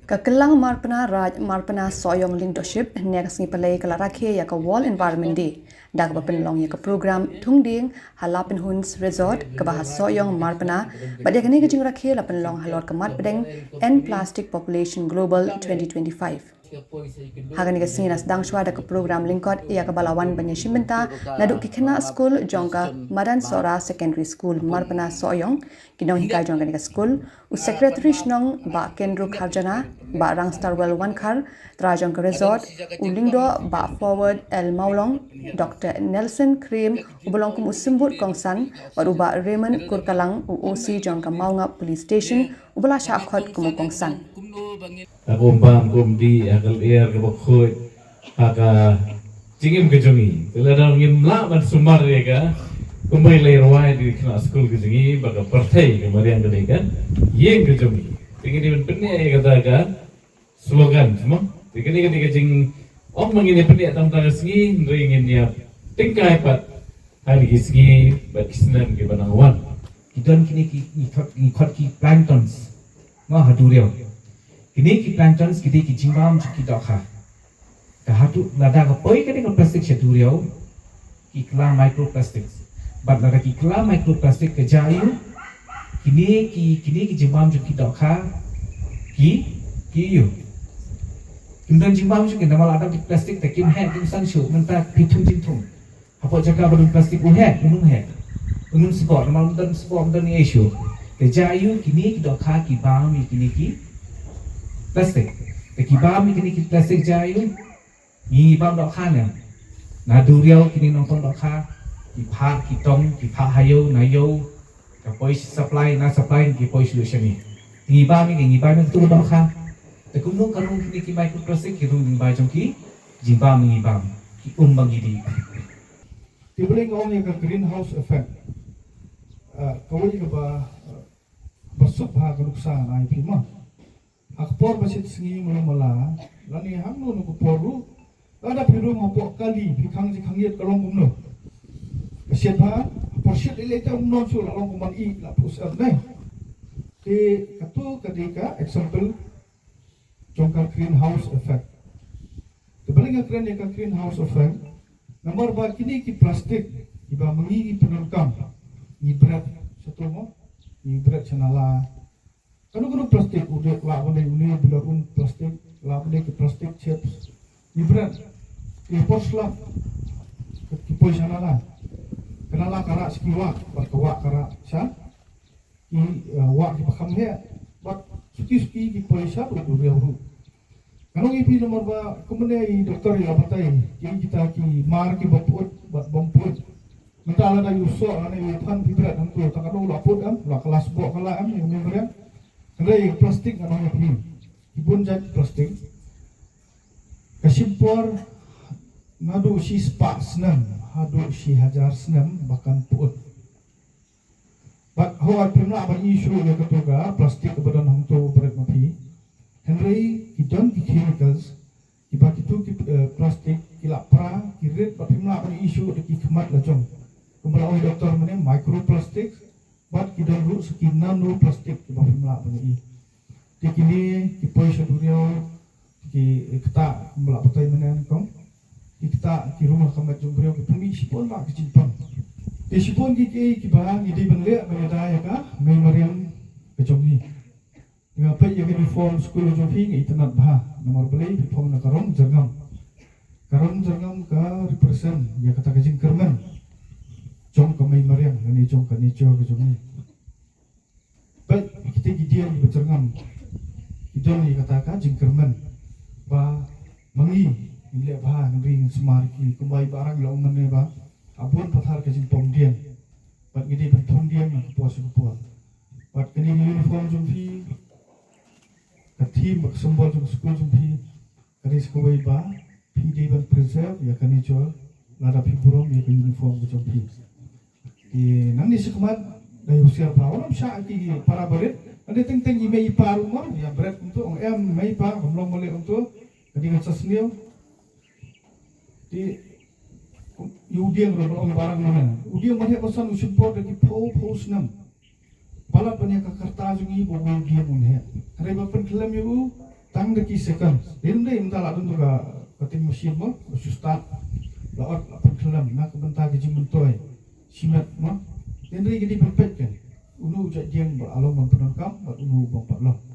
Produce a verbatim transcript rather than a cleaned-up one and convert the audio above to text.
Ka Kyllang Marpna Raid Marpna Sohiong Lyngdohship hynne ka sngi Palei ka la rakhe ïa ka World Environment Day da kaba pynlong ïa ka program thung dieng ha La Pynhuns Resort kaba ha Sohiong Marpna, bad ïa kane ka jingrakhe la pynlong halor ka mat pdeng End Plastic Population Global twenty twenty-five. Ha kane ka sngi la sdang shwa da ka program lyngkot ïa kaba la wan ban ïashim bynta naduh ki khynnah skul jong ka Madan Sohra Secondary School Marpna Sohiong, ki nonghikai jong kane ka skul, u Secretary Shnong Bah Kendro Kharjana, Bah Rangstarwell Wankhar, Trai jong ka resort, u Lyngdoh Bah Forward L Mawlong, Doctor Nelson Krim uba long kum u symbud kongsan, bad u Bah Raymond Kurkalang, u O C jong ka Mawngap Police Station, uba la shah khot kum u kongsan. Ha ka um bam ka um dih, ha ka lyer kaba khuid, ha ka jingim ka jong ngi. Te lada ngim lah ban sumar ïa ka, kumba la rwai da ki khynnah skul ka jong ngi, ba ka pyrthei ka mariang ka dei ka ïing ka jong ngi. Te ngi dei ban pynïaid ïa kata ka slogan, mo. Te kane ka dei ka jingong ba ngin ïa pynïaid tang tang ka sngi, hynrei ngin ïa tyngkai pat ha ki sngi bad ki snem kiba nang wan. Ki don kine ki, ngi khot, ngi khot ki planktons, mo, ha duriaw. Kine ki planktons ki dei ki jingbam jong ki dohkha. Ka haduh lada ka poi kane ka plastik sha duriaw, ki kylla microplastics. Bad lada ki kylla microplastic ka jia aiu? Kine ki, kine ki jingbam jong ki dohkha ki, ki aiu? Kim don jingbam jong ki, namar lada ki plastik te kim heh kim san shuh, mynta phi thung jingthung. Hapoh jaka ba don plastik, u heh, un ym heh, un ym sboh, namar ym don sboh, ym don issue. Te jia aiu? Kine ki dohkha ki bam ïa kine ki plastik. Te ki bam ïa kine ki plastik jia aiu? Ngi bam dohkha ne? Na duriaw kine nongtong dohkha ki phah, ki tong, ki phah ha ïew, na ïew ka poi supply, na supply ki poi sha ngi. Ngi bam ïa ki, ngi bam ïa kito dohkha. Te kumno ka rung kine ki microplastic ki rung lyngba jong ki jingbam ngi bam, ki um ba ngi dih. Te balei nga ong ïa ka greenhouse effect? Ah, kawei kaba, ah, ba suk ha ka nuksa na ïa phi ma. Ha ka por ba shit sngi mala mala, lane hangno hangno ka por ruh, lada phi rung hapoh kali phi khang ji khang ïit ka long kumno? Ka shit ha, ha por shit lei lei te ym don shuh, la long kum ban ih, la pus em ne. Te kato ka dei ka example jong ka greenhouse effect. Te balei nga kren ïa ka greenhouse effect? Namar ba kine ki plastik kiba ma ngi ngi pyndonkam, ngi bret shato mo, ngi bret sha nala. Kano kano plastik, u dei, lah ban dei une bilorun plastik, lah ban dei ki plastik chips, ngi bret. Ki por slap ki poi sha nala. Ka nala ka rah sha ki wah, bad ka wah ka rah sha ki, eh, wah kiba kham heh, bad suki suki ki poi sha u duriaw ruh. Nga ong ïa phi namar ba kumne i doktor i la batai, ki kita ki mar kiba pyut bad bym pyut. Mynta lada ïu soh lane ïu than phi bret hangto, tang katno u la pyut em, u la kylla sboh kylla em, ïa kane ka mariang. Hynrei plastik nga ong ïa phi, ki bun jait plastik ka shim por naduh shi spah snem haduh shi hajar snem ba kan pyut. Bad hooid phim lah ban ïoh shuh ïa kato ka plastik kaba don hangto bret ma phi. Hynrei ki don ki chemicals kiba kito ki, eh, plastik ki la pra, ki rit bad phim lah ban ïoh shuh da ki khmat la jong. Kumba la ong doktor mynne, microplastic bad ki don ruh sa ki nanoplastic kiba phim lah ban ïoh. Te kine ki poi sha duriaw, ki ktah, kumba la batai mynne nyngkong. Ki ktah, ki rung ha ka met jong u briew, ki pynmih shibun bha ka jingpang. Te shibun ki kiei kiba ngi dei ban leh ban ïada ïa ka mei mariang ka jong ngi. Nga peit ïa ka uniform skul jong phi nga itynnad bha. Namar balei? Phi phong na ka rong jyrngam. Ka rong jyrngam ka represent ïa kata ka jingkyrmen jong ka mei mariang lane jong ka nature ka jong ngi. Peit, kita ki dieng kiba jyrngam ki don ïa kata ka jingkyrmen ba ma ngi ngin leh bha, ngin ri, ngin sumar ki, kumba i Bah Rang i la ong mynne ba ha bun pathar ka jingpom dieng. Bad ngi dei ban thung dieng na ka por sha ka por. Bad kane ka uniform jong phi, ka theme bad ka symbol jong ka skul jong phi, ka dei sa kawei ba phi dei ban preserve ïa ka nature lada phi burom ïa ka uniform ka jong phi. Te nangne shakhmat dei husiar bha, wat nym shah ki para barit. Nangne teng teng i mei i pa ruh mo ïa bret kumto, ong em mei pa kam long balei kumto, ka dei ka sasniew. Te ïa u dieng ruh ba ong Bah Rang mynne, u dieng ban heh ba san u shim por da ki phew phew snem. Palat ban ïa ka kyrta jong ngi ba u dieng un heh. Hynrei ba pynkhlem ïa u, Tang da ki second. Hynrei mynta la don ka cutting machine mo, ba shu start. La ot la pynkyllem na ka bynta ka jingmyntoi shimet mo. Hynrei ka dei ban peit kan. Uno u jait dieng ba la long ban pyndonkam bad uno u bym pat long.